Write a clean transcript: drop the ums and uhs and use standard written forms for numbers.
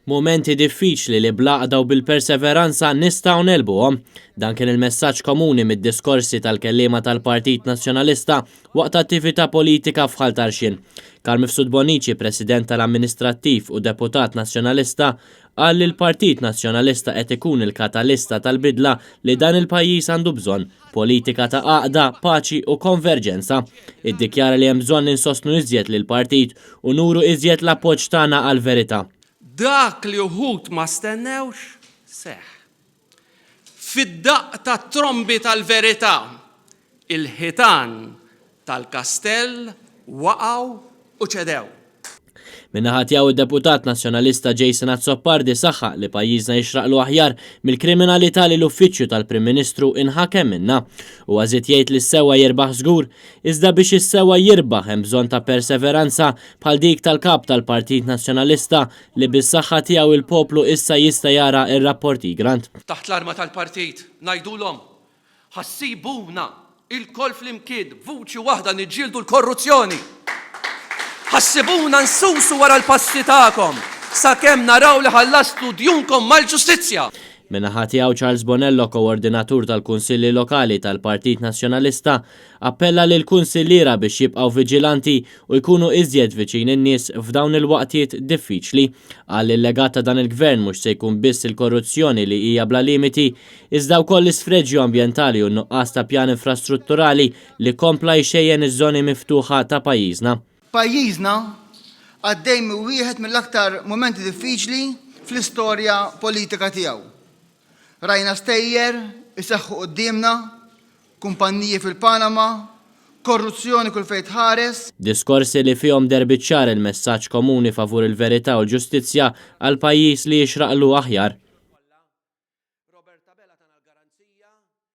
Mumenti diffiċli li bl-għaqda u bil-perseveranza nistgħu negħlbuhom. Dan kien il-messaġġ komuni mid-diskorsi tal-kelliema tal-Partit Nazzjonalista waqt attività politika f'Ħal Tarxien. Carm Mifsud Bonnici, President tal-Amministrattiv u Deputat Nazzjonalista, qal li l-Partit Nazzjonalista qed ikun il-katalista tal-bidla li dan il-pajjiż għandu bżonn, politika ta' għaqda, paċi u konverġenza. Iddikjara li hemm bżonn li nsostnu iżjed lill-partit u nuru iżjed l-appoġġ tagħna għall-verità. Dak li uħud ma stennewx, seħħ. Fid-daqq tat-trombi tal-verità, il-ħitan tal-kastell waqgħu u ċedew. Min-naħa tiegħu d-deputat Nazzjonalista Jason Azzopardi saħaq li pajjiżna jixraqlu aħjar mill-kriminalità li l-Uffiċċju tal-Prim Ministru inħakem minnha. Huwa żied jgħid li s-sewwa jirbaħ żgur, iżda biex is-sewwa jirbaħ hemm bżonn ta' perseveranza bħal dik tal-Kap tal-Partit Nazzjonalista li bis-saħħa tiegħu il-poplu issa jista' jara r-rapport Egrant. Taħt l-arma tal-partit ngħidulhom, ħa ssibuna ilkoll flimkien b'vuċi waħda niġġieldu l-korruzzjoni! Ħa ssibuna nsusu wara l-passi tagħkom sakemm naraw li ħallastu djunkom mal-ġustizzja! Min-naħa tiegħu Charles Bonello, koordinatur tal-Kunsilli Lokali tal-Partit Nazzjonalista, Appella lill-kunsilliera biex jibqgħu viġilanti u jkunu iżjed viċin in-nies f'dawn il-waqtiet diffiċli. Qal li l-legat ta' dan il-Gvern mhux se jkun biss il-korruzzjoni li hija bla limiti, iżda wkoll l-isfreġju ambjentali u n-nuqqas ta' pjan infrastrutturali li kompla jxejjen iż-żoni miftuħa ta' pajjiżna. Pajjiżna għaddej minn wieħed mill-aktar mumenti diffiċli fl-istorja politika tiegħu. Rajna stejjer iseħħu quddiemna, Kumpanniji fil-Panama, korruzzjoni kull fejn tħares. Diskorsi li fihom deher biċ-ċar il-messaġġ komuni favur il-verità u l-ġustizzja għal pajjiż li jixraqlu aħjar.